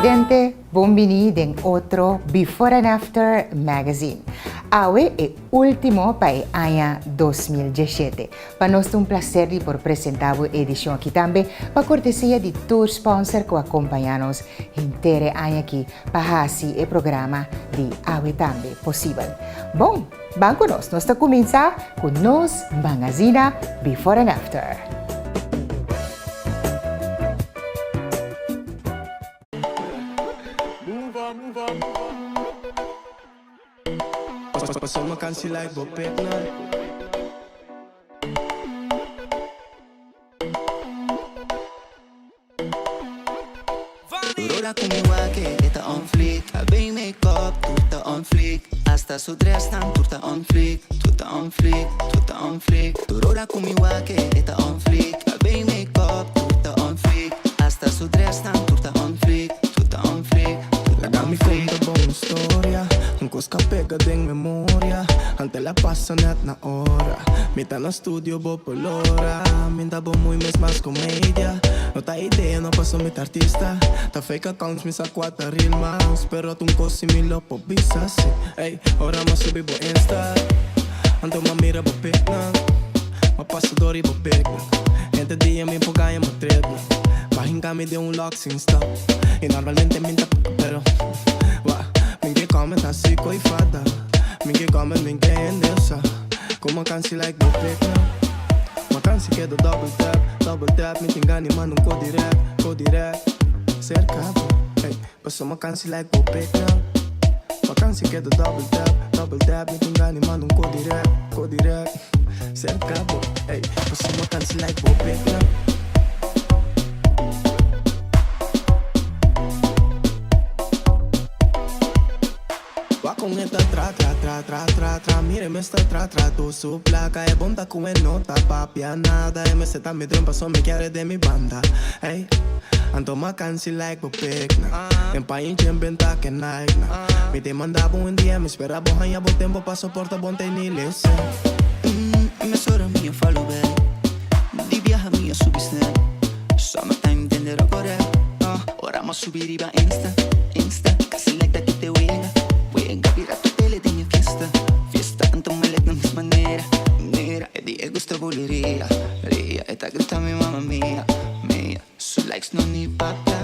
Televidente, bon bini den otro Before and After Magazine. Awe e ultimo pa e aña 2017. Pa nos ta un placer di por presenta bo e edicion aki tambe pa cortesia di tur sponsor cu a compaña nos henter e aña aki pa haci e programa di awe tambe posibel. Bon, ban cu nos, nos ta cuminsa cu nos magazina Before and After. Ora ku mi wak e ta on fleek Abey make-up tur ta on fleek Hasta su dressnan tur ta on fleek Tur ta on fleek, tur ta on fleek Tur ora ku mi wak e ta on fleek Abey make-up tur ta on fleek Hasta su dressnan tur ta on fleek Tur ta on fleek, tur ta Laga on mi fleek. konta bo un storia, un kos k'a pega den memoria. Ante el a pasa net na ora. Mi ta na studio bo por lora. Mi ta bo muy mes mas comedia. No ta idea no paso mi ta artista. Ta fake accounts mi sa cua ta real mas. Pero ta un cos si mi lo por bisa si. Ey, ora m'a subi bo insta. Anto m'a mira bo picnan. M'a pasa door riba picnan. Henter dia mi por gaña m'a tripnan. M'a hinca mi den un lock sin stop. Y normalmente mi ta pero wa mi ke comment así coi fada. Mi ke comment mi ke hende sa. Como cansi like bo picnan. Ma cansi kedo double tap, double tap. Mi tin gana di manda un co direct, co direct. Cerca bo, ey. Paso ma cansi like bo picnan. Ma cansi kedo double tap, double tap. Mi tin gana di manda un co direct, co direct. Cerca bo, ey. Paso ma cansi like bo picnan. Wak con e ta tra tra tra tra tra tra Mira e mester tra tra tur su placa E bon ta cu e no ta papia nada E mester ta mi dream paso mi kier e den mi banda Ey, anto m'a cansi like bo pic nan Den paña dje benta ke Nike nan Mi te manda bo un DM spera bo haña bo tempo pa soporta bon te ni listen. Mesora mi a follow back Di biaha mi a subi snap Summertime den de rock Ora m'a subi riba Insta, Insta Casi like ta kite wega, wega Bira tu tele den e fiesta, fiesta Anto me like na mes manera, manera E di e gusta buleria, ria E ta grita mi mama mia, mia Su likes no ni papia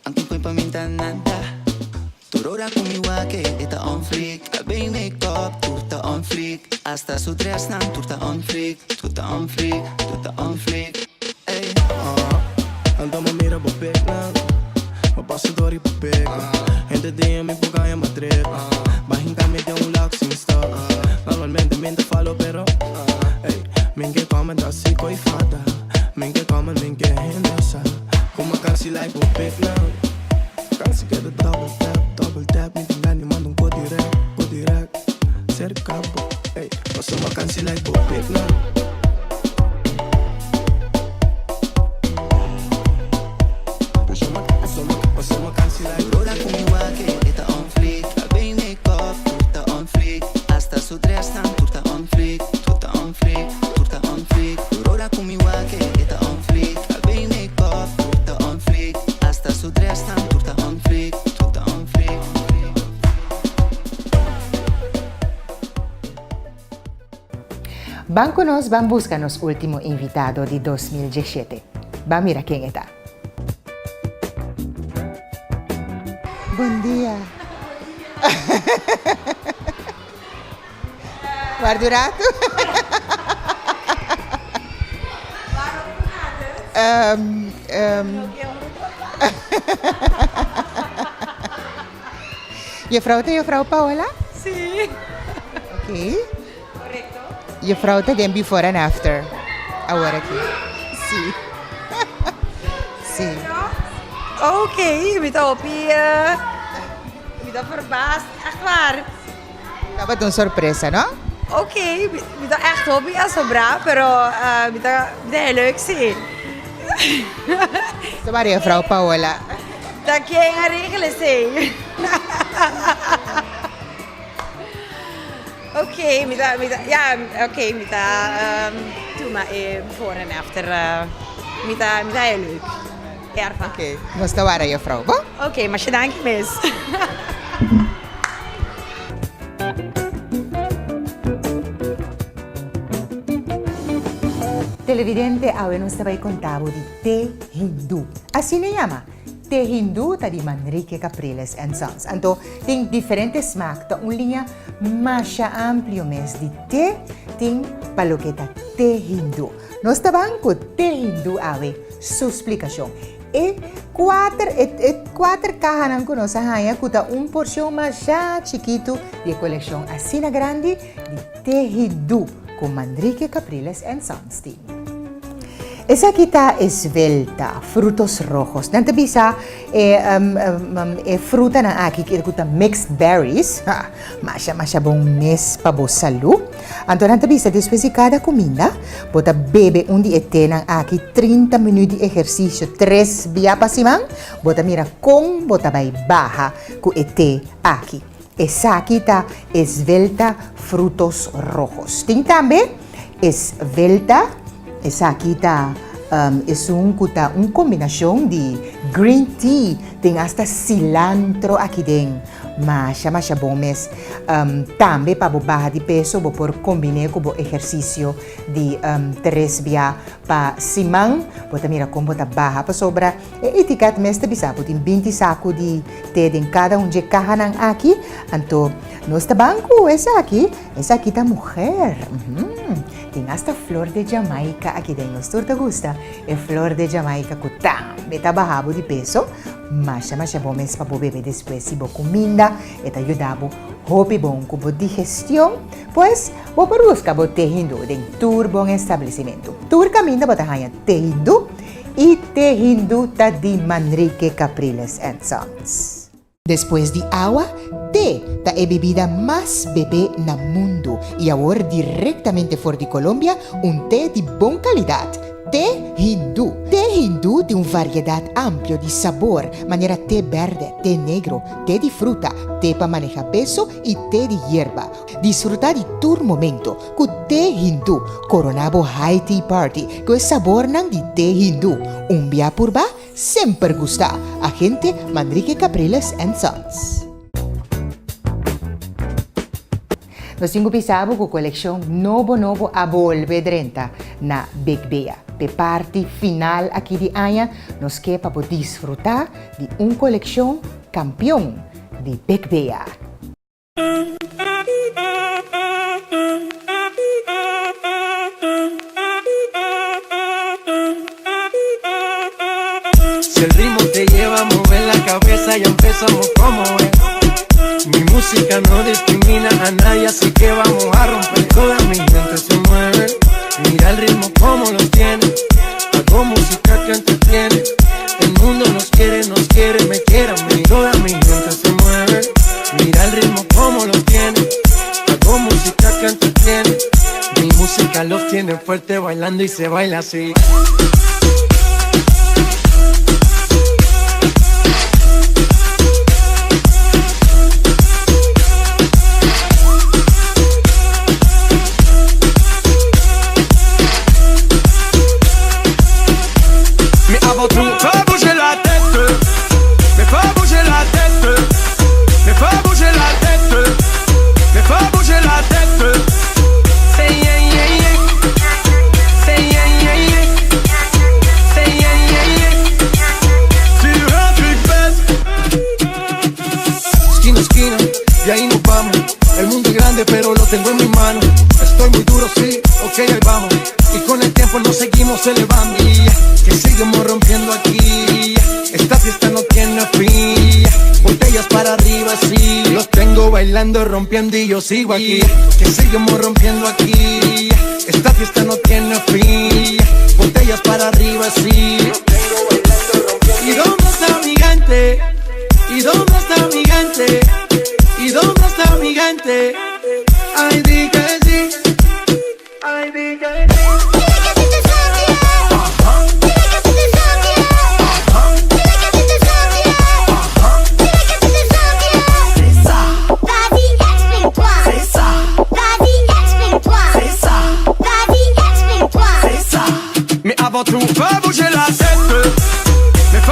Anto koi pa mi ta nada Tur ora ku mi wak e ta on fleek Abey make-up tur ta on fleek Hasta su dressnan tur ta on fleek Tur ta on fleek, tur ta on fleek Ey. Anto mi mira bo peknan Mi pasa dor riba peka Henter dia mi por gaña ma trepa Ba hinka mi den un lak sin stop Normalmente mi ta falo pero Ey, mi ke comment asi ko'i fada Mi ke comment mi ke hende sa Ku mi kasi like bo peknan Kasi keda double tap, double tap Mi tin gana di manda un ko direct, ko direct Serka bo, ey Pasobra mi kasi like bo peknan. Ora ku mi wak e ta on fleek Abey make-up tur ta on fleek Hasta su dressnan tur ta on fleek Tur ta on fleek, tur ta on fleek Ora ku mi wak e ta on fleek Abey make-up tur ta on fleek Hasta su dressnan tur ta on fleek Tur ta on fleek. Ban ku nos ban buska nos ultimo invitado di 2017. Ban mira ken e ta. Bon dia. Warda un ratu. Juffrouw ta juffrouw Paola? Sí. Ok. Juffrouw ta den before and after awor aki. Sí. Sí. Ok, mi ta hopi, mi ta verbaasd, echt waar. Tabata un sorpresa, no? Ok, mi ta echt hopi asombrá, pero mi ta, mi ta heel leuk, sí. Esta mara juffrouw Paola. Ta ken a regel esei? Ok, mi ta, mi ta, ja, ok, mi ta tuma e before en after, mi ta, mi ta heel leuk. Erva. Ok, nos ta wara juffrouw, bo? Ok, masha danki mes. Televidente, awe nos ta bai konta bo di te hindú. Asina e yama, te hindú ta di Manrique Capriles and Sons. Anto tin diferente smak, ta un liña masha amplio mes di te tin pa loke ta te hindú. Nos ta ban ku te hindú awe su splikashon. E kuater e e kuater kahanan ku nos a haña ku ta un porshon masha chikitu di e kolekshon asina grandi di te hindú ku Manrique Capriles and Sons tin. Esaki ta esvelta, frutos rojos. Nan ta bisa e e frutanan aki ku ta mixed berries, ha, masha masha bon mes pa bo salú. Anto nan ta bisa despues di kada kuminda bo ta bebe un di e tenan aki 30 minüt di ehersisio tres bia pa siman, bo ta mira kon bo ta bai baha ku e te aki. Esaki ta Esvelta Frutos Rojos. Tin tambe Esvelta, esaki ta esun ku ta un kombinashon di green tea, tin asta cilantro aki den. Masha masha bon mes. Tambe pa bo baha di peso bo por kombiné ku bo ehersisio di tres bia pa siman. Bo ta mira kon bo ta baha pasobra e etiket mes ta bisa bo tin 20 saku di te den kada un dje kahanan aki. Anto nos ta ban ku esaki. Esaki ta muher. Tin asta flor de Jamaica aki den. Nos tur ta gusta e flor de Jamaica ku tambe ta baha bo di peso. Masha masha bon mes pa bo bebe despues si bo kuminda, e ta yuda bo hopi bon ku bo digestion. Pues, bo por buska bo te hindú den tur bon establesimentu. Tur kaminda bo ta haña te hindú i te hindú ta di Manrique Capriles and Sons. Despues di awa, te ta e bebida mas bebé na mundu i awor direktamente for di Colombia un te di bon kalidat, Te Hindú. Te Hindú tin un variedat amplio di sabor, manera te bèrdè, te negro, te di fruta, te pa maneha peso i te di yerba. Disfrutá di tur momento ku Te Hindú. Koroná bo high tea party ku e sabornan di Te Hindú. Un bia purba, semper gustá! Agente Manrique Capriles and Sons. Nos tin ku bisa bo ku kolekshon nobo nobo a bolbe drenta na Big Bea. P'e parti final aki di aña nos ke pa bo disfrutá di un kolekshon kampion di Big Bea. Si el ritmo te lleva a mover la cabeza ya empezamos como es. Mi música no discrimina a nadie, así que vamos a romper. Toda mi gente se mueve, mira el ritmo como los tiene. Hago música que entretiene. El mundo nos quiere, nos quiere, me quiere a mí. Toda mi gente se mueve, mira el ritmo como los tiene. Hago música que entretiene. Mi música los tiene fuerte bailando y se baila así. Mais avant tout, faut bouger la tête. Mais faut bouger la tête. Mais faut bouger la tête. Mais faut bouger la tête. Say yeah yeah yeah. Say yeah yeah yeah. Say yeah yeah yeah. Sur un truc bête. Esquina, esquina, y ahí nos vamos. El mundo es grande, pero lo tengo en mi mano. Estoy muy duro, sí, ok, ahí vamos. Y con el tiempo nos seguimos elevando. Y que seguimos rompiendo aquí. Esta fiesta no tiene fin. Botellas para arriba, sí. Los tengo bailando, rompiendo y yo sigo aquí. Que seguimos rompiendo aquí. Esta fiesta no tiene fin. Botellas para arriba, sí. Los tengo bailando, rompiendo. ¿Y dónde está mi gente? ¿Y dónde está mi gente? ¿Y dónde está mi gente? Ay, di que sí. Ay, di que sí. Vas-y, explique-toi. C'est ça. Vas-y, explique-toi. C'est ça. Vas-y, explique-toi. C'est ça. Mais avant tout, faut bouger la tête. Mais faut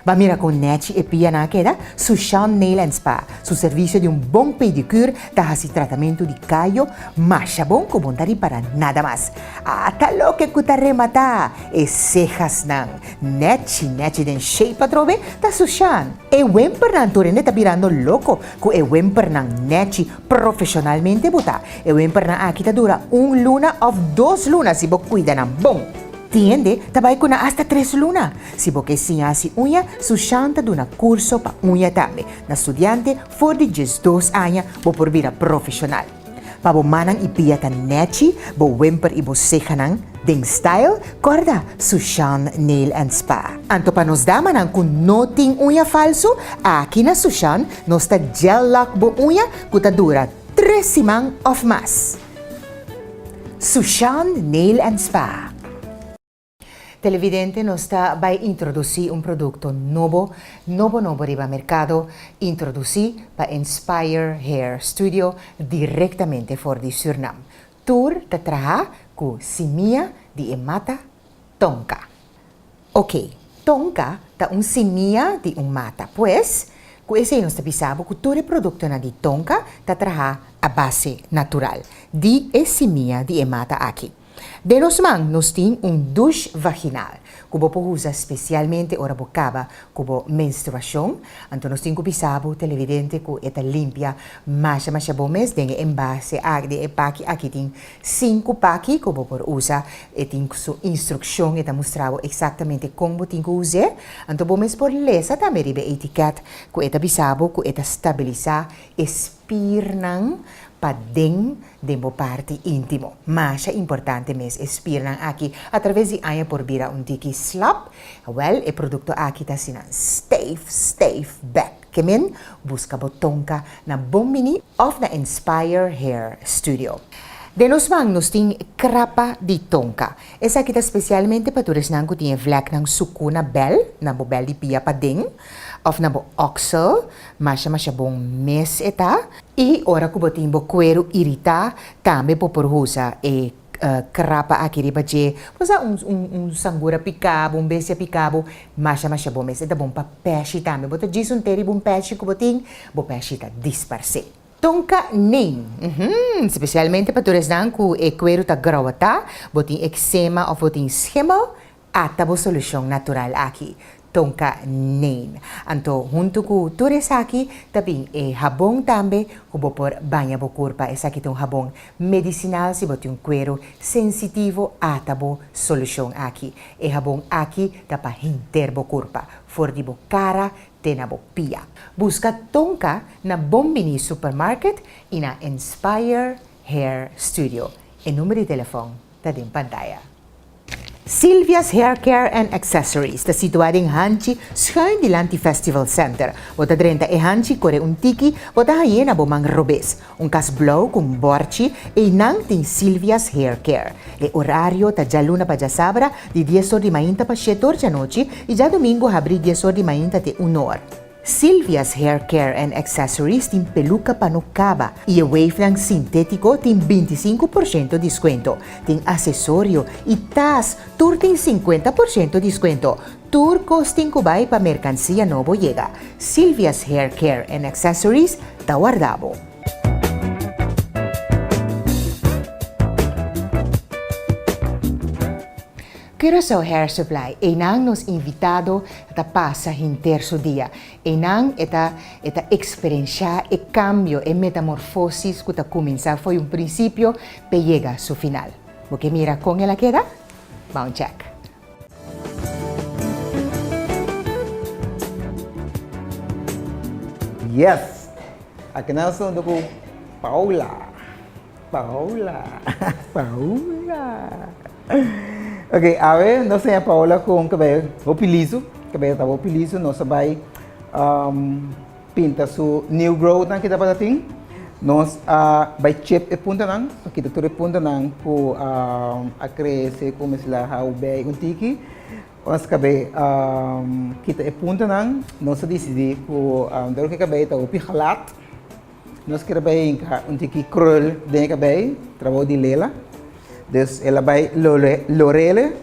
Ba mira kon nèchi e pianan a keda, Sushan Nail and Spa su servisio di un bon pedicure ta hasi tratamentu di kayo masha bon ku bon ta ripara nada mas. Ata loke ku ta rematá e sehasnan nèchi nèchi den shape atrobe ta Sushan. E wempernan tur hende ta birando loko ku e wempernan nèchi profeshonalmente botá. E wempernan aki ta dura un luna òf dos luna si bo kuida nan bon. Tin hende ta bai ku nan asta tres luna. Si bo ke siña hasi uña, Sushan ta duna kurso pa uña tambe. Na studiante for di 12 aña bo por bira profeshonal. Pa bo mannan i pia ta nèchi, bo wemper i bo sehanan den style, kòrda Sushan Nail and Spa. Anto pa nos damanan ku no tin uña falsu, aki na Sushan nos ta gel lak bo uña ku ta dura tres siman òf mas. Sushan Nail and Spa. Televidente nos ta bai introduci un producto nobo, nobo nobo riba mercado, introduci pa Inspire Hair Studio directamente for di Surnam. Tur ta traha cu simia di e mata tonka. Ok, tonka ta un simia di un mata, pues ku esei nos ta bisa bo ku tur e produktonan di tonka ta traha a base natural di e simia di e mata aki. Den nos man nos tin un dush vaginal ku bo por usa spesialmente ora bo kaba ku bo menstruashon. Anto nos tin ku bisa bo televidente ku e ta limpia masha masha bon mes. Den e enbase aki, den e paki aki tin Sinku paki ku bo por usa. E tin su instrukshon, e ta mustra bo eksaktamente kon bo tin ku us'é. Anto bo mes por lesa tambe riba e etikèt ku e ta bisa bo ku e ta stabilisá e spirnan paden den bo parti íntimo. Masha importante mes e spirnan aki atraves di aña por bira un tiki slap. Wèl, e produkto aki ta asina steif, steif bèk. Ke men buska bo tonka na Bon Mini òf na Inspire Hair Studio. Den nos man nos tin krapa di tonka. Esaki ta spesialmente pa tur esnan ku tin e vlèknan sukú na bèl, na bo bèl di pia paden òf na bo òksel. Masha masha bon mes e ta. I ora ku bo tin bo kueru iritá tambe bo por usa e krapa aki riba dje. Bo sa un un sangura piká bo, un bestia piká bo, masha masha bon mes. E ta bon pa pèshi tambe. Bo ta djis un te riba un pèshi ku bo tin, bo pèshi ta disparsé. Tonka neem, uhmm, spesialmente pa tur esnan ku e kueru ta growatá, bo tin eksema òf bo tin schimmel, Ata bo solushon natural aki, Tonka Neem. Anto huntu ku tur esaki ta bin e habon tambe ku bo por baña bo kurpa. Esaki ta un habon medisinal si bo tin un kueru sensitivo ata bo solushon aki. E habon aki ta pa henter bo kurpa, for di bo kara te na bo pia. Buska Tonka na Bon Bini Supermarket i na Inspire Hair Studio. E number di telefòn ta den pantaya. Silvia's Hair Care and Accessories ta situá den hanchi schuin dilanti Festival Center. Bo ta drenta e hanchi, kore un tiki, bo ta hañ'é na bo man robes. Un kas blou ku un bòrchi, einan tin Silvia's Hair Care. E orario ta djaluna pa djasabra di dies or di mainta pa shete or djanochi i djadumingu habrí dies or di mainta te un or. Silvia's Hair Care and Accessories tin peluca pa no caba y e wavenan sintetico tin 25% discuento. Tin accesorio y tas tur tin 50% discuento. Tur cos tin cu bay pa mercancia nobo yega. Silvia's Hair Care and Accessories ta warda bo. Curaçao Hair Supply, einan nos invitado ta pasa henter su dia. Einan e ta e ta eksperenshá e kambio, e metamorfósis ku ta kuminsá fo'i un prinsipio p'e yega su final. Bo ke mira kon el a keda? Ba un chèk. Yes! Aki nan asuntu ku Paula. Paola, Paola. Ok, awe nos seña Paola con cabello hopi liso, cabello ta hopi liso, nos a bay um, pinta su new growth nan kita patatin. Nos a bay chip e puntanan, so kita tur e puntanan ku um, a crece, ku mesla hou bay un tiki. Nos cabe um, kita e puntanan, nos a decidi ku um, dor ku e cabello ta hopi glad, Nos kier bai hinka un tiki krul den e kabei, trabou di Lela. Dus el a bai lorele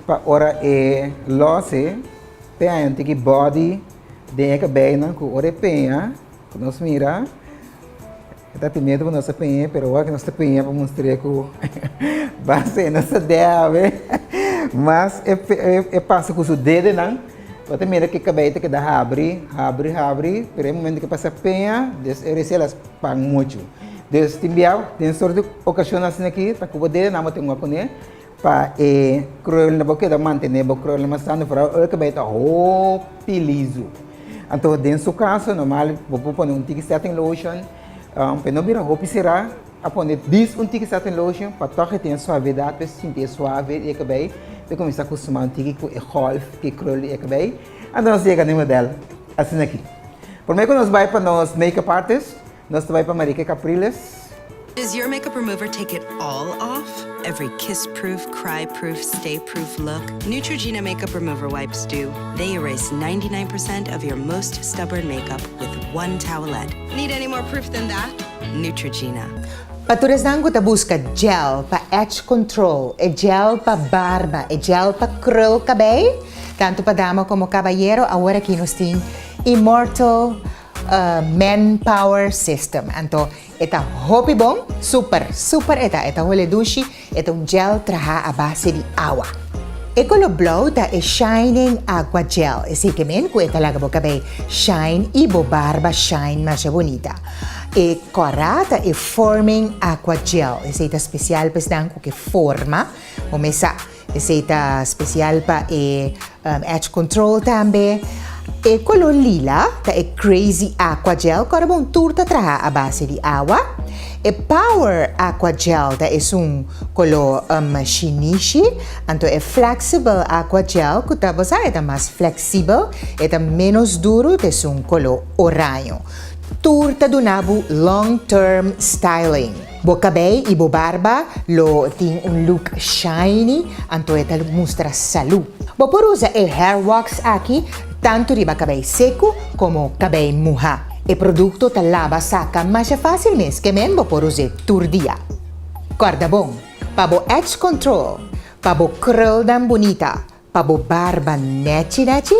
pa ora e lose. Te haña un tiki body den e kabeinan ku ora e peña ku nos mira e ta tin miedu pa nos a peñ'é pero awor ku nos ta peña pa mustr'é ku base nos ta debe mas e e pasa ku su dedenan bo ta mira ku e kabei ta keda habri habri habri pero e momento ku e pasa peña des e resiel a span muchu des tin bia den sorto di okashon asina aki ta ku bo dedenan bo tin wak kuné. Pa e kruelnan bo keda mantené bo kruelnan mas tantu foral ora ke bai ta hopi lizu. Anto den su kaso normal bo por pone un tiki setting lotion pa e no bira hopi será a pone dis un tiki setting lotion pa tòg e tin e suavedat pa e sinti e suave di e kabei pa e kuminsá kustumá un tiki ku e gòlf ku e krul di e kabei. Anto nos yega na e modèl asina aki. Promé ku nos bai pa nos make-up artist Nos ta bai pa Marieke Capriles. Does your makeup remover take it all off? Every kiss-proof, cry-proof, stay-proof look? Neutrogena makeup remover wipes do. They erase 99% of your most stubborn makeup with one towelette. Need any more proof than that? Neutrogena. Pa tur esnan ku ta buska gel pa edge control, e gel pa barba, e gel pa krul kabei, tantu pa dama komo kabayero, awor aki nos tin Immortal Man Power System. Anto e ta hopi bon, super, super e ta. E ta hole dushi, e ta un gel traha a base di awa. E kolo blou ta e Shining Aqua Gel. Esei ke men ku e ta laga bo kabei shine i bo barba shine masha bunita. E kòrá ta e Forming Aqua Gel. Esei ta spesial pa esnan ku ke forma bo mesa. Esei ta spesial pa e edge control tambe. E kolor lila ta e Crazy Aqua Gel ku ora bon tur ta traha a base di awa. E Power Aqua Gel ta esun kolor shinishi. Anto e Flexible Aqua Gel ku ta bo sa e ta mas fleksibel, e ta ménos duru ta esun kolor oraño. Tur ta duna bo long term styling. Bo kabei i bo barba lo tin un look shiny, anto e ta mustra salú. Bo por usa e hair wax aki tantu riba kabei seku komo kabei muhá. E produkto ta laba saka masha fásil mes, ke men bo por us'é tur dia. Kòrda bon, pa bo edge control, pa bo krulnan bunita, pa bo barba nèchi nèchi,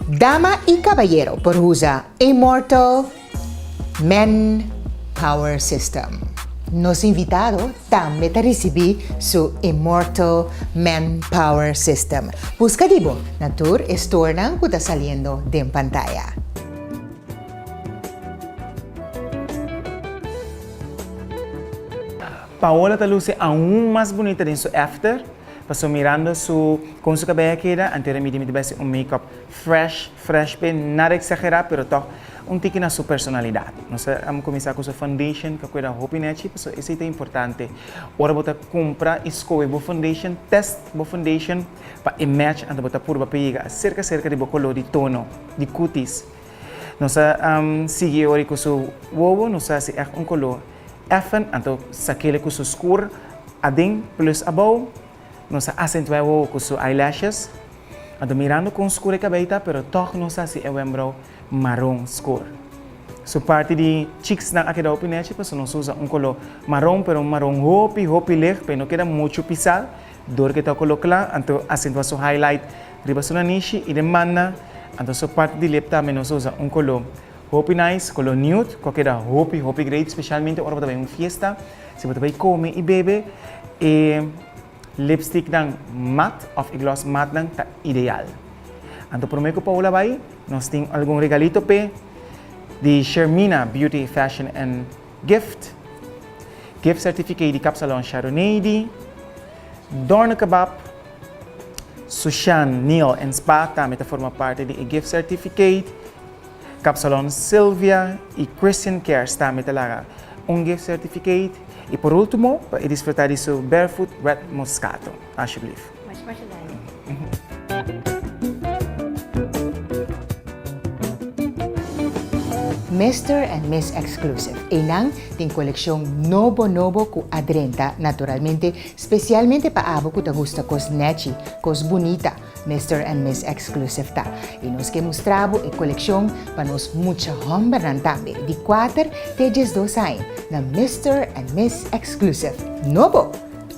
dama i kabayero por usa Immortal Men Power System. Nos invitado tambe ta risibí su Immortal Men Power System. Buska di bo na tur e storenan ku ta saliendo den pantaya. Paola ta luci aun mas bunita den su after. Paso mirando su con su cabey a keda, anto mi di mi ta bay haci un make up fresh, fresh p'e, nada exagera pero toch un tiki na su personalidad. Nos a cuminsa cu su foundation cu a cuida hopi nechi paso esey ta importante. Ora bo ta cumpra y scoge bo foundation, test bo foundation pa e match anto bo ta purba pa yega cerca cerca di bo color di tono, di cutis. Nos a sigui e ora cu su wowo, nos a haci echt un color Effen, anto sakele ku su skur aden plus abou. Nos a asentuá e wowo ku su eyelashes. Anto mirando kon skur e kabei ta, pero tòg nos a hasi e wembrouw maron skur. Su parti di cheeksnan a keda hopi nechi pasobra nos usa un koló maron, pero un maron hopi hopi lig pa e no keda muchu pisá. Dor ku e ta koló kla, anto asentuá su highlight riba su nanishi i den banda. Anto su parti di lip tambe nos a usa un koló Hopi nice, color nude cu a keda hopi hopi great specialmente ora bo ta bay un fiesta, si bo ta bay come y bebe e lipstick nan mat of e gloss mat nan ta ideal. Anto prome cu Paola bay nos tin algun regalito p'e di Shermina Beauty Fashion and Gift, gift certificate di Kapsalon Sharonady, Dorne Kebab, Sushan Nail and Spa tambe ta forma parti di e gift certificate. Kapsalon Sylvia y Christian Cares tambe ta laga un gift certificate. Y por ultimo, pa e disfruta di su Barefoot Red Moscato. Alsjeblieft. Masha masha danki. Mister and Miss Exclusive. Einan tin kolekshon nobo nobo ku a drenta naturalmente spesialmente pa abo ku ta gusta kos nechi, kos bunita. Mister and Miss Exclusive ta y nos ke mustra bo e coleccion pa nos mucha hombernan tambe di kuater te diesdos aña na Mister and Miss Exclusive nobo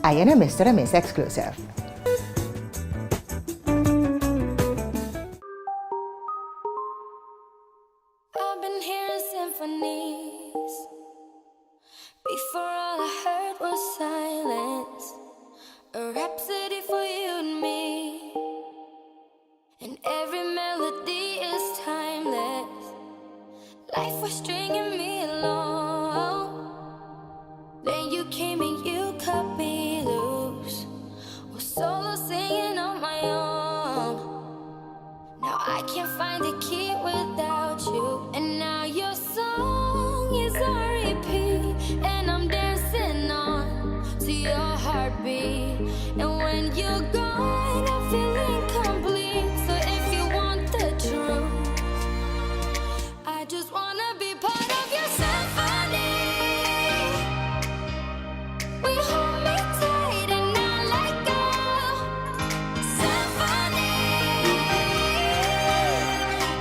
aya na Mister and Miss Exclusive. I've been hearing symphonies. Before all I heard was silence. A rhapsody for you and me. And every melody is timeless. Life was stringing me along. Then you came and you cut me loose. Was solo singing on my own. Now I can't find the key without you. And now your song is on repeat. And I'm dancing on to your heartbeat. And when you're gone, I feel incomplete. So if you want the truth, I just wanna be part of your symphony. We hold me tight and not let go. Symphony,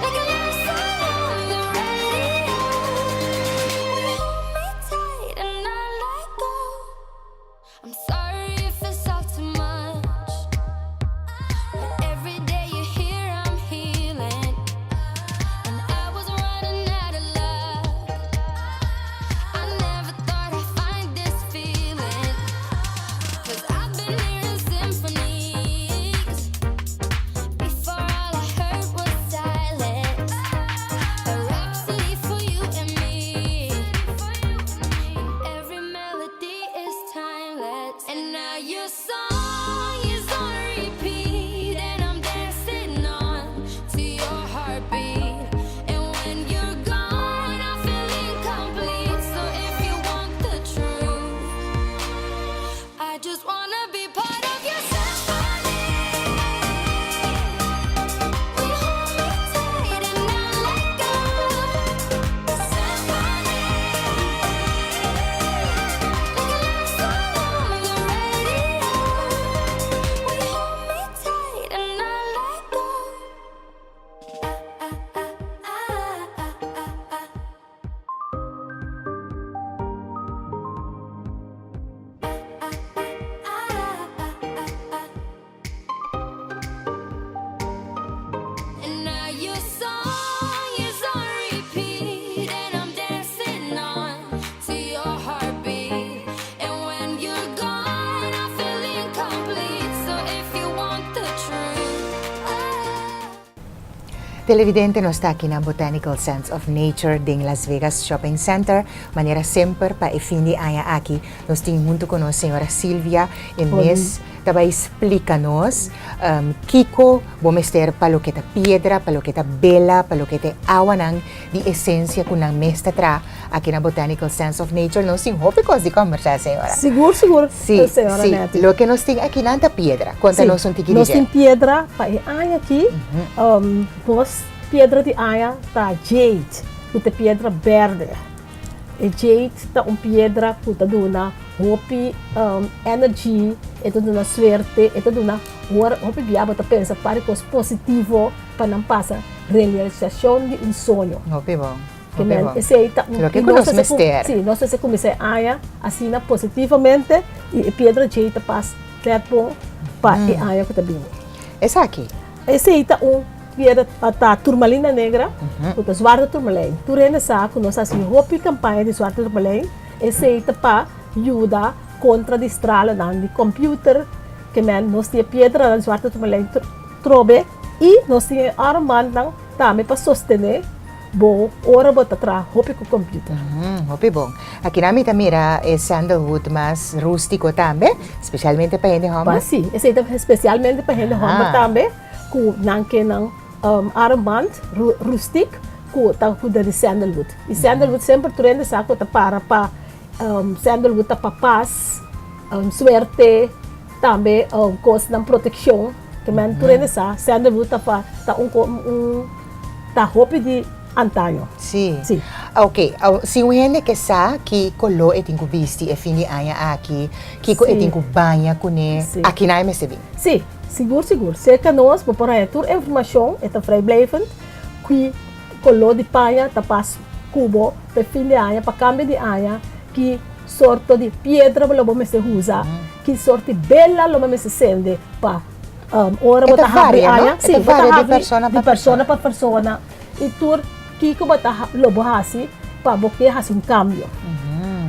like a love song on the radio. We hold me tight and not let go. I'm sorry if it's all too much, but every day you're here, I'm healing. And I was running out of luck. I never thought I'd find this feeling. Cause I've been hearing symphonies. Before all I heard was silence. A rhapsody for you and me. And every melody is timeless. And now your song is on repeat. And I'm dancing on to your heartbeat. And when you're gone, I feel incomplete. So if you want the truth, I just wanna be part of your symphony. We hold me tight and not let go. Symphony, like a love song on the radio. We hold me tight and not let go. Ah, ah, ah, ah, ah, ah, ah. Ah, ah, ah, ah. And now your song is on repeat, and I'm dancing on to your heartbeat. And when you're gone, I feel incomplete. So if you want the truth, ah. Televidente, nos ta aki na Botanical Sense of Nature den Las Vegas Shopping Center. Manera semper pa e fin di aña aki, nos tin hunto cu nos señora Silvia e mes ta bay splica nos kico bo mester pa loke ta piedra, pa loke ta bela, pa loke ta e awanan di esencia cu nan mes ta traha aki na Botanical Sense of Nature. Nos tin hopi cos di combersa, señora. Sigur, sigur, Si, señora si. Netty. Loke nos tin aki nan ta piedra. Conta Si, nos un tiki di nos dje. tin piedra pa e aña aki. Nos piedra di aña ta jade, cu ta piedra berde. E jade ta un piedra cu ta duna hopi energy, e ta duna suerte, e ta duna ora hopi bia bo ta pensa par di cos positivo pa nan pasa realisacion di un soño. Hopi bon, Ke hopi men bon. esey ta un Loke y cu nos nos mester cu mester. si, nos mester cuminsa e aña asina positivamente y e piedra jade ta pas net bon pa e aña cu ta bini. Esaki? Esey ta un piedra ta turmalina negra cu ta zwarte turmalijn. Tur hende sa cu nos haci hopi campaña di zwarte turmalijn. Esey ta pa yuda contra di stralenan di computer. Ke men nos tin e piedranan di zwarte turmalijn trobe y nos tin e armbandnan tambe pa sostene bo ora bo ta traha hopi cu computer. Hopi bon. Akinan mi ta mira e sandalwood mas rustico tambe, specialmente pa hende homber. Pa si, esey ta specialmente pa hende homber tambe, cu nan ke nan armband rustic cu ta cu di sandalwood. Y sandalwood semper tur hende sa cu ta para pa, sandalwood ta pa pas, suerte, tambe cosnan proteccion. Ke men tur hende sa, sandalwood ta pa, ta un un ta hopi di antaño. Sí. Sí. Ok, si un hende ke sa ki koló e tin ku bisti e fin di aña aki, kiko e tin ku baña kuné, aki nan e mester bin? Sí, sigur sigur. Serka nos bo por haña tur informashon, e ta vrijblijvend, ki koló di paña ta pas ku bo pa e fin di aña, pa kambio di aña, ki sorto di piedra lo bo mester usa, ki sorto di bela lo bo mester sende pa ora bo ta habri aña. E ta varia, no? E ta varia di persona pa persona. Di persona pa persona. I tur. Kiko bo ta lo bo hasi pa bo ke hasi un kambio?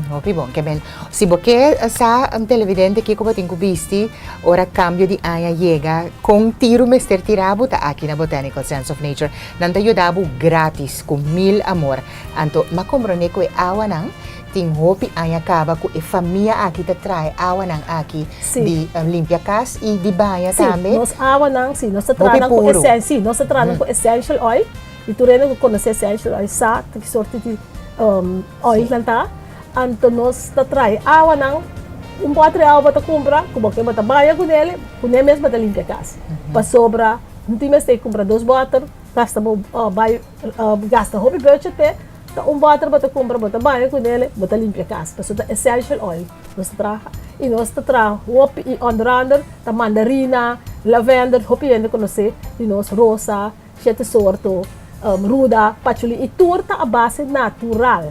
Hopi bon. Ke men, si bo ke sa televidente kiko bo tin ku bisti ora kambio di aña yega, kon tiru mester tira bo ta aki na Botanical Sense of Nature. Nan ta yuda bo gratis ku mil amor. Anto m'a komprondé ku e awanan tin hopi aña kaba ku e famia aki ta trae awanan aki di limpia kas i di baña tambe. Si, nos awanan, si, nos ta traha nan ku esen, si, nos ta traha nan ku essential oil. I tur hende ku konosé essential oil sa ta ki sorti di oil nan ta. Anto nos ta trae awanan, un bòter di awa bo ta kumpra, ku bo ke bo ta baña kuné, kuné mes bo ta limpia kas. Pasobra no tin mester kumpra dos bòter, gasta bo bai gasta hopi budget p'e, ta un bòter bo ta kumpra, bo ta baña kuné, bo ta limpia kas. Pasobra ta essential oil nos ta traha. I nos ta traha hopi i onder ander ta mandarina, lavender, hopi hende konosé di nos, rosa. Shete sorto, ruda, pachuli y tur ta a base natural.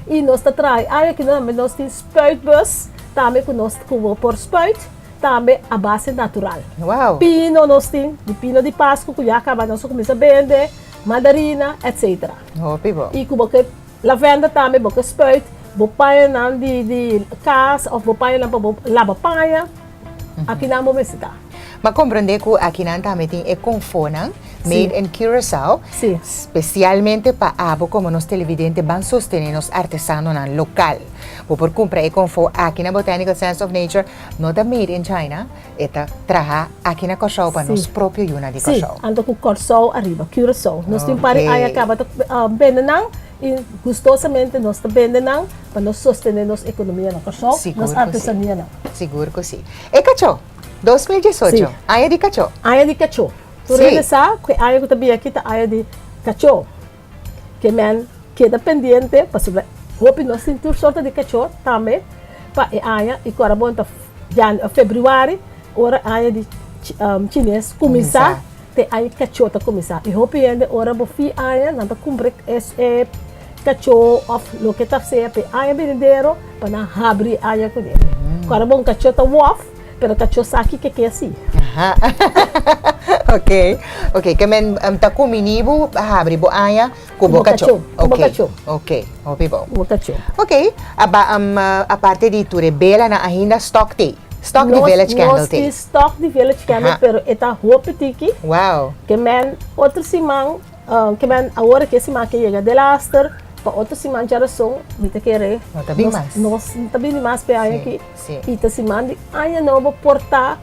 Y nos ta traha ay aki tambe nos tin spuitbus tambe cu nos cu bo por spuit tambe a base natural. Wow. Pino nos tin, di pino di Pascu cu ya caba nos a cuminsa bende, mandarina, etc. Hopi bo. Y cu bo ke lavender tambe bo ke spuit bo pañanan di di cas of bo pañanan pa bo laba paña. Akinan bo mester ta. M'a komprondé ku akinan tambe tin e konfonan made in Curaçao. Sí. Spesialmente pa abo komo nos televidente ban sostené nos artesanonan lokal. Bo por kumpra e konfo aki na Botanical Sense of Nature. No ta made in China, e ta traha aki na Kòrsou pa nos propio yunan di Kòrsou. Sí, anto ku Kòrsou ariba, Curaçao. Nos tin un par di aña kaba ta bende nan i gustosamente nos ta bende nan pa nos sostené nos ekonomia na Kòrsou, nos artesanianan. Sigur ku si. E kachó, 2018, aña di kachó. Aña di kachó. Tur hende sa ku e aña ku ta bini aki ta aña di kachó. Ke men keda pendiente pasobra hopi nos tin tur sorto di kachó tambe pa e aña i ku ora bon ta febrüari ora aña di chines kuminsá te aña kachó ta kuminsá. I hopi hende ora bo fin aña nan ta kumpra e kachó òf loke ta sea pa e aña benidero pa nan habri e aña kuné. Ku ora bo un kachó ta wòf, pero kachó sa kiko ke si. Aha. Ok, ok. Ke men ta kumini bo habri bo aña ku bo kachó. Ku bo kachó. Ok, hopi bon. Ku bo kachó. Ok, aba aparte di tur e belanan ainda stock t'ei. Stock di Village Candle t'ei. Nos tin stock di Village Candle, pero e ta hopi tiki. Wow. Ke men otro siman Ke men awor ke siman ke yega delaster pa otro siman djarason mi ta kere No ta bin mas. Nos no ta bini mas p'e aña aki. Si. I ta siman di aña nobo por ta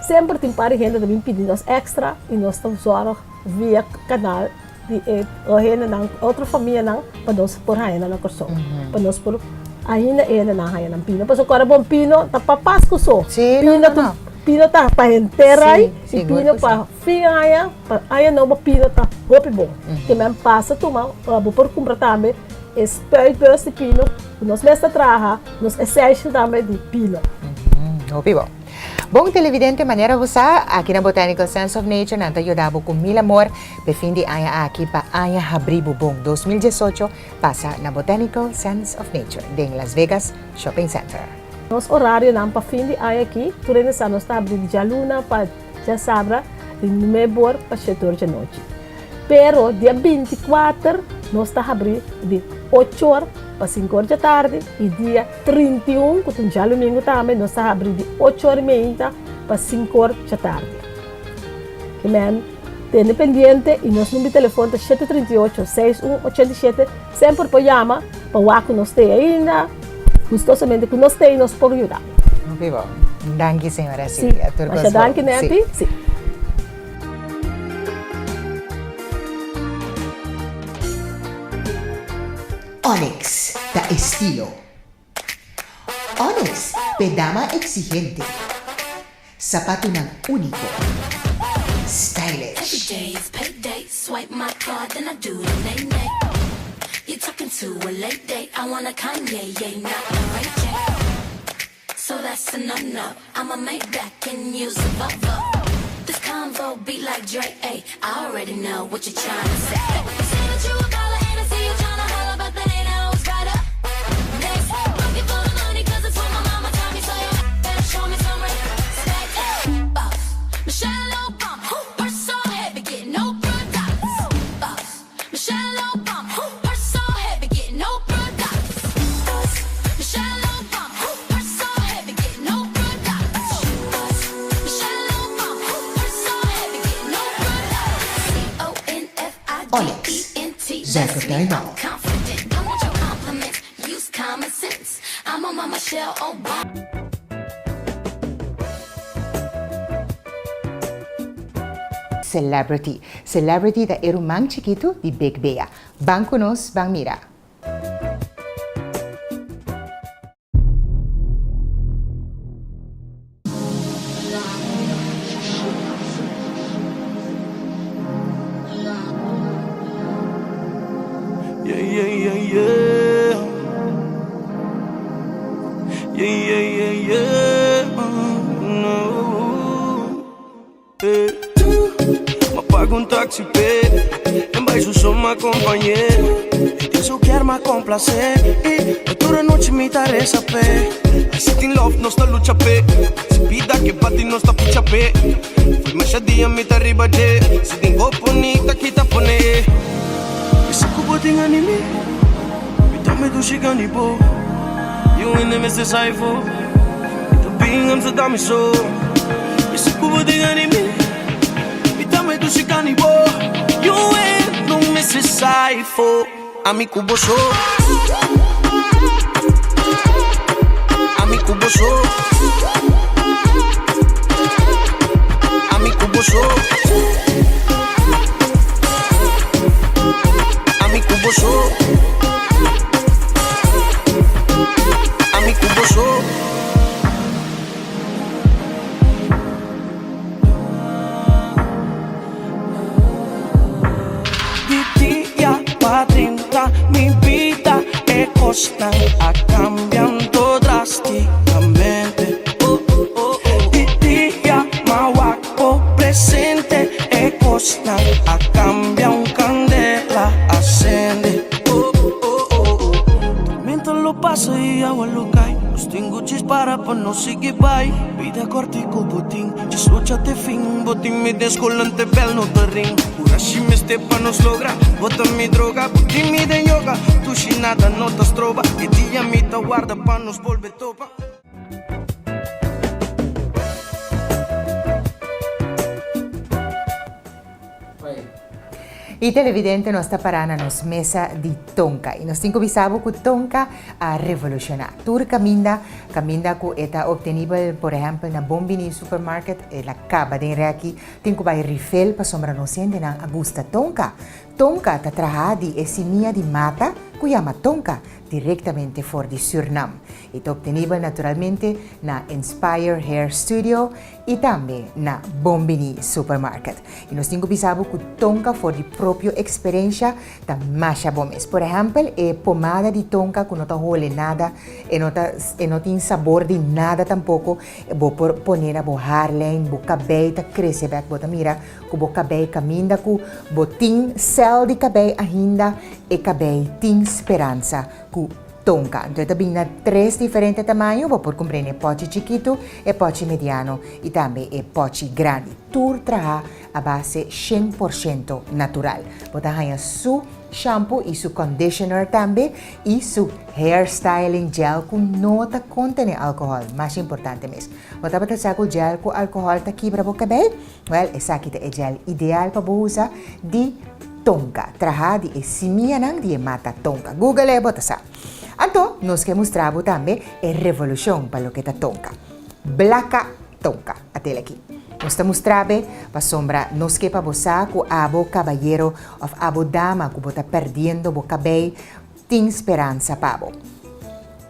semper tin par di hende ta bin pidi nos extra i nos ta zorg via kanal di e hendenan otro famianan pa nos por haña nan na Kòrsou. Pa nos por ainda e hendenan haña nan pino. Pasobra kòrda bon pino ta pa Pasku so. Si, no, no, no. Pino ta pa henter ai i pino pa Fin aña pa aña nobo pino ta hopi bon. Ke men pasa tuma bo por kumpra tambe e spuitbus di pino ku nos mes ta traha, nos essential tambe di pino. Hopi bon. Bon televidente manera bo sa aki na Botanical Sense of Nature nan ta yuda bo ku mil amor p'e fin di aña aki pa aña habri bo bon 2018 pasa na Botanical Sense of Nature den Las Vegas Shopping Center. Nos orarionan pa fin di aña aki tur hende sa nos ta habri di djaluna pa Djasabra di nuebe or pa shete or djanochi. Pero dia 24 nos ta habri di ocho or pa sinku or djatardi i dia 31 ku ta un djalumingu tambe nos ta habri di ocho or i meinta pa sinku or djatardi. Amen. Tene pendiente i nos number di telefon ta shete 38 6 un 87 semper por yama pa wak ku nos t'ei ainda. Gustosamente ku nos t'ei nos por yuda. Hopi bon. Danki señora Silvia. Sí. Masha danki Netty. Sí. Onyx ta estilo. Onyx p'e dama exigente. Sapatunan úniko. Stylish. Zuikertuinhal. Celebrity. Celebrity ta e ruman chikitu di Big Bea. Ban ku nos, ban mira. Yeah, yeah, yeah, yeah. Yeah, yeah, yeah, yeah. No. Eh. M'a paga un taxi p'e En bai su so m'a compañ'é E den su kier m'a complacé I tur anochi mi ta reza p'e Si tin love nos ta lucha p'e Si bida ke bati nos ta picha p'e Fo'i masha dia mi ta riba dje Si tin go poni ta kita pone Mi sa ku bo tin animi Mi tambe dushi gani bo Yu hende mester sa efo Mi ta bin Amsterdam mi so Mi sa ku bo tin animi Mi tambe dushi gani bo Yu hende mester sa efo Ami ku bo so Ami ku bo so Ami ku bo so Ami ku bo so Ami ku bo so. Di dia pa drenta mi bida e kosnan a kambiando drasticamente. Di dia m'a wak bo presente e kosnan a kambia un kandela a sende. Tormenta lo pasa i awa lo kai nos tin ku djis para pa no sigui bai. Bida kortiku bo tin. Djis lucha te fin, bo tin mi den skol ante bel no ta ring. Kurashi mester pa nos logra, bo ta mi droga, bo tin mi den yoga. Tushi nada no ta stroba, e dia mi ta warda pa nos bolbe topa. Y televidente nos ta para na nos mesa di Tonka y nos tin cu bisa bo cu Tonka a revoluciona tur caminda, caminda cu e ta obtenibel por ehempel na Bon Bini Supermarket el a caba den reki tin cu bay refill pasobra nos hendenan a gusta Tonka. Tonka ta traha di e simia di mata cu yama Tonka directamente for di Surnam. E ta obtenibel naturalmente na Inspire Hair Studio I tambe na Bon Bini Supermarket. I nos tin ku bisa bo ku tonka for di propio eksperensha ta masha bon mes. Por ehèmpel, e pomada di tonka ku no ta hole nada, e no ta e no tin sabor di nada tampoko, bo por pone na bo haarlijn, bo kabei ta krese bèk. Bo ta mira ku bo kabei kaminda ku bo tin sèl di kabei ainda, e kabei tin speransa ku Tonka. Anto e ta bin na tres diferente tamaño, bo por kumprende e pòchi chikitu, e pòchi mediano i tambe e pòchi grandi. Tur traha a base 100% natural. Bo ta haña su shampoo i su conditioner tambe i su hair styling gel ku no ta kontene alkohòl, mas importante mes. Bo tabata sa ku gel ku alkohòl ta kibra bo kabei? Wèl, esaki ta e gel ideal pa bo usa di tonka, traha di e simianan di e mata tonka. Google e, bo ta sa. Anto, nos ke mustra bo tambe e revolushon pa loke ta tonka. Blaka tonka, atel aki. Nos ta mustra be pasobra nos ke pa bo sa ku abo kabayero òf abo dama ku bo ta pèrdiendo bo kabei, Tin speransa pa bo.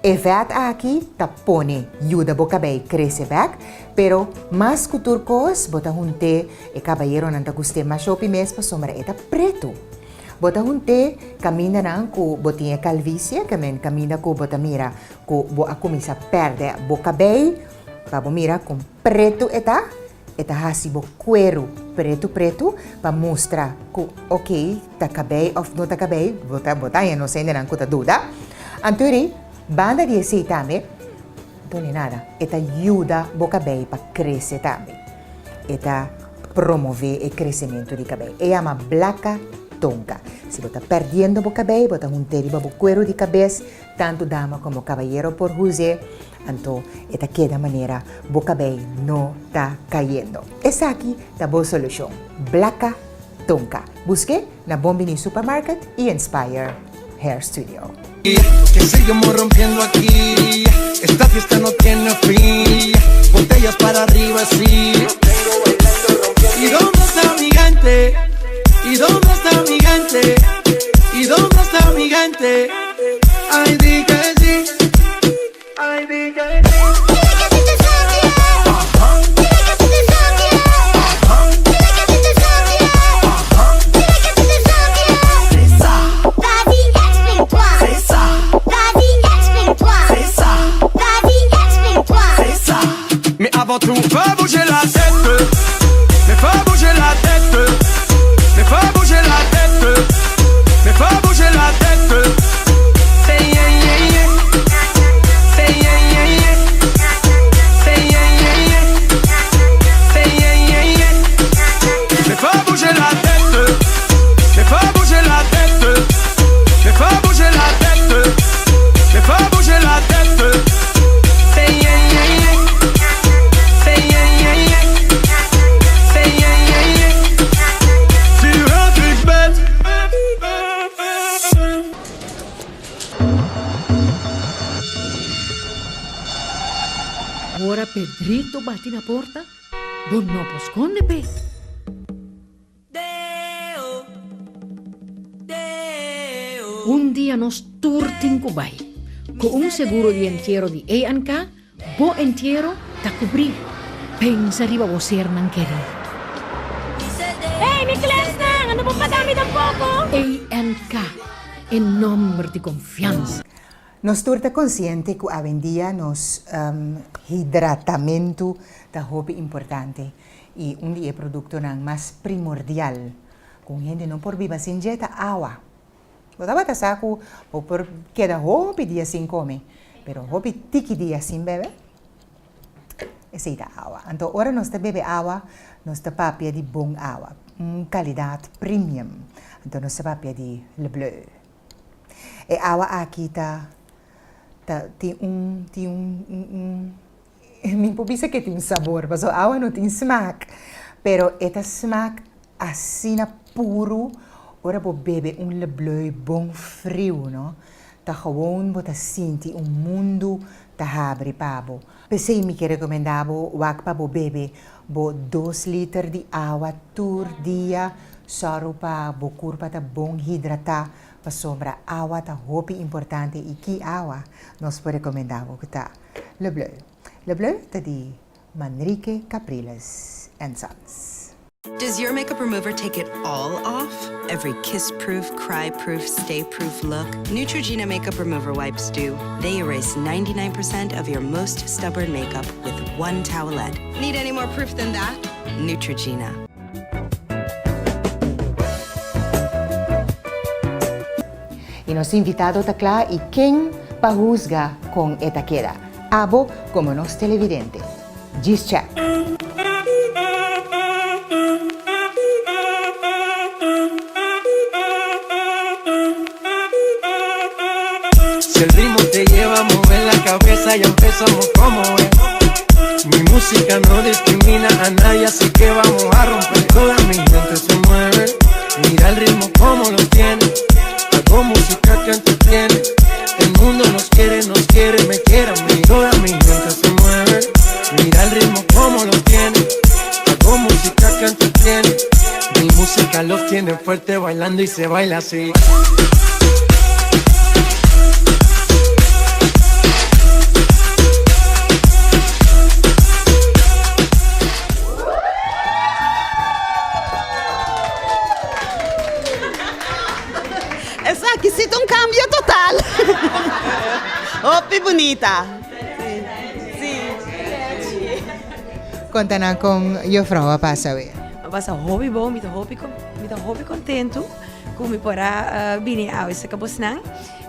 E vèt aki ta pone yuda bo kabei krese bèk, pero mas ku tur kos bo ta hunt'é, e kabayeronan ta gust'é mas hopi mes pasobra e ta pretu. Bo ta hunt'é kamindanan ku bo tin e kalvisie, ke men kaminda ku bo ta mira ku bo a kuminsá pèrdè bo kabei, pa bo mira kon pretu e ta. E ta hasi bo kueru pretu pretu pa mustra ku ok ta kabei òf no ta kabei, bo ta bo ta haña nos hendenan ku ta duda. Anto ri, banda di esei tambe, done nada, e ta yuda bo kabei pa krese tambe. E ta promové e kresementu di kabei. E yama blaka tonka. Si bo ta pèrdiendo bo kabei, bo ta hunt'é riba bo kueru di kabes, Tantu dama komo kabayero por huz'é, anto e ta keda manera bo kabei no ta kayendo. Esaki ta bo solushon. Blaka Tonka. Busk'é na Bon Bini Supermarket i Inspire Hair Studio. Que seguimos rompiendo aquí Esta fiesta no tiene fin Botellas para arriba, sí ¿Y dónde está mi gente? ¿Y dónde está mi gente? ¿Y dónde está mi gente? Ay, di que sí Ay, di que sí Mais avant tout, faut bouger la tête. Mais faut bouger la tête. Mais faut bouger la tête. Mais faut bouger la tête. Say yeah yeah yeah. Say yeah yeah yeah. Say yeah yeah yeah. Say yeah yeah yeah. Mais faut bouger la tête. Mais faut bouger la tête. Mais faut bouger la tête. Mais faut bouger la tête. Say yeah yeah yeah. Say yeah yeah yeah. Say yeah yeah yeah. Sur un truc bête. Ora Pedrito bati na porta, bo no por skonde p'e. Un dia nos tur tin ku bai. Ku un seguro di entiero di A&K, bo entiero ta kubrí. Pensa riba bo sernan kerí. Hey, mi klesnan, ando bo paga mi tampoko? A&K, e nomber di konfiansa. Nos tur ta konsiente ku awendia nos hidratamentu ta hopi importante i un di e produktonan mas primordial ku un hende no por biba sin dje ta awa. Bo tabata sa ku bo por keda hopi dia sin kome, pero hopi tiki dia sin bebe? Esei ta awa. Anto ora nos ta bebe awa, nos ta papia di bon awa, un kalidat premium. Anto nos ta papia di Le Bleu. E awa aki ta ta tin un tin un un mi por bisa ke tin un sabor pasobra awa no tin smak pero e ta smak asina puru ora bo bebe un Le Bleu bon friu no ta gewoon bo ta sinti un mundu ta habri pa bo. P'esei mi ke rekomendá bo wak pa bo bebe bo dos liter di awa tur dia, sòru pa bo kurpa ta bon hidratá pasobra awa ta hopi importante i ki awa nos por rekomendá bo ku ta Le Bleu. Le Bleu ta di Manrique Capriles and Sons. Does your makeup remover take it all off? Every kiss-proof, cry-proof, stay-proof look? Neutrogena makeup remover wipes do. They erase 99% of your most stubborn makeup with one towelette. Need any more proof than that? Neutrogena. I nos invitado ta kla i ken pa husga kon e ta keda? Abo komo nos televidente. Djis check. Si el ritmo te lleva a mover la cabeza ya empezamos como es. Mi música no discrimina a nadie, así que vamos a romper. Toda mi gente se mueve, mira el ritmo como lo tiene. Hago música que entretiene. El mundo nos quiere, nos quiere, me quiere a mí. Toda mi gente se mueve, mira el ritmo como lo tiene. Hago música que entretiene. Mi música los tiene fuerte bailando y se baila así. Esaki si ta un cambio total. Hopi bunita. Si. Conta nan con juffrouw a pasa we. A pasa hopi bon, mi ta hopi mi ta hopi contento cu mi por a bini awe cerca bosnan.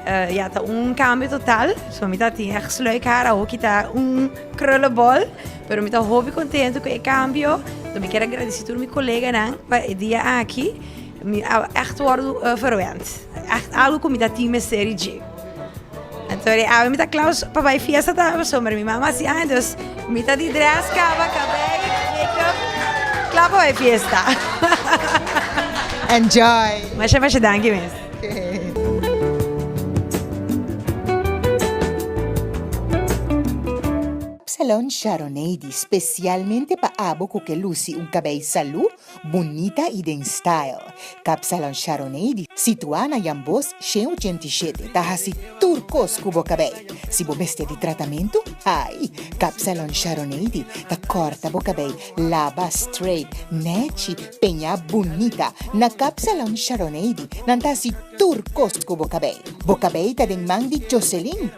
Ya ta un cambio total, so mi ta tin echt sluik haar, awo kita un krullenbol, pero mi ta hopi contento cu e cambio. Enton mi kier a gradici tur mi coleganan pa e dia aki. Mi a echt wordo verwend. Echt algo cu mi ta tin mester di dje. Enton e awe mi ta kla pa bai fiesta tambe pasobra mi mama a hasi aña, dus mi ta di dress caba, cabei, make up, kla pa bai fiesta. Enjoy! Masha masha danki mes. Salon Sharonady spesialmente pa abo ku ke lusi un kabei salú, bunita i den style. Kapsalon Sharonady, situá na Jan Bos 187, ta hasi tur kos ku bo kabei. Si bo mester di tratamentu, hai! Kapsalon Sharonady ta kòrta bo kabei, laba, straight, nèchi, peñá bunita. Na Kapsalon Sharonady nan ta hasi tur kos ku bo kabei. Bo kabei ta den man di Joselin.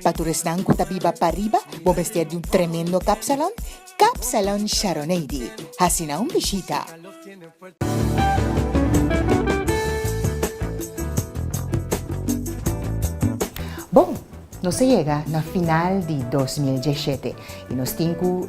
Pa tur esnan ku ta biba pariba, bo mester di un tremendo kapsalon, Kapsalon Sharonady. Hasi na un bishita. Bon, nos a yega na final di 2017 i nos tin ku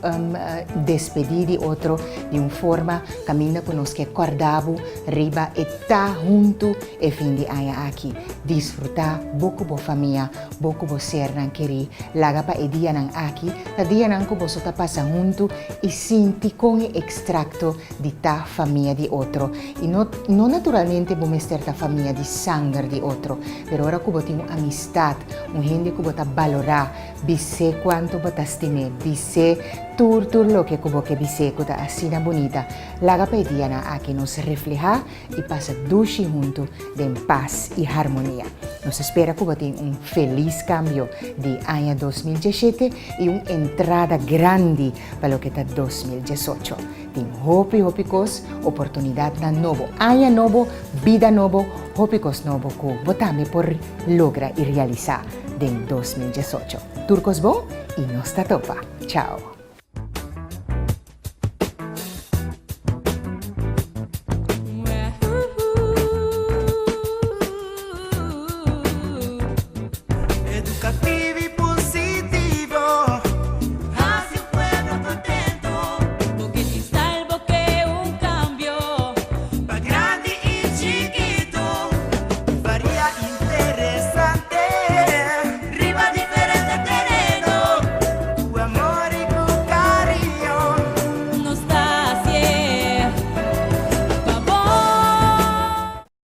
despedí di otro di un forma kaminda ku nos ke kòrda bo riba e ta huntu e fin di aña aki. Disfrutá bo ku bo famia, bo ku bo sernan kerí. Laga pa e dianan aki ta dianan ku boso ta pasa huntu i sinti kon e ekstrakto di ta famia di otro. I no no naturalmente bo mester ta famia di sanger di otro, pero ora ku bo tin un amistat, un hende ku bo ta balorá, bis'é kuantu bo ta stim'é, bis'é tur tur loke ku bo ke bis'é ku ta asina bunita. Laga pa e dianan aki nos reflehá i pasa dushi huntu den pas i harmonia. Nos ta spera ku bo tin un felis kambio di aña 2017 i un entrada grandi pa loke ta 2018. Tin hopi hopi kos, oportunidatnan nobo, aña nobo, bida nobo, hopi kos nobo ku bo tambe por logra i realisá den 2018. Tur kos bon i nos ta topa. Chao!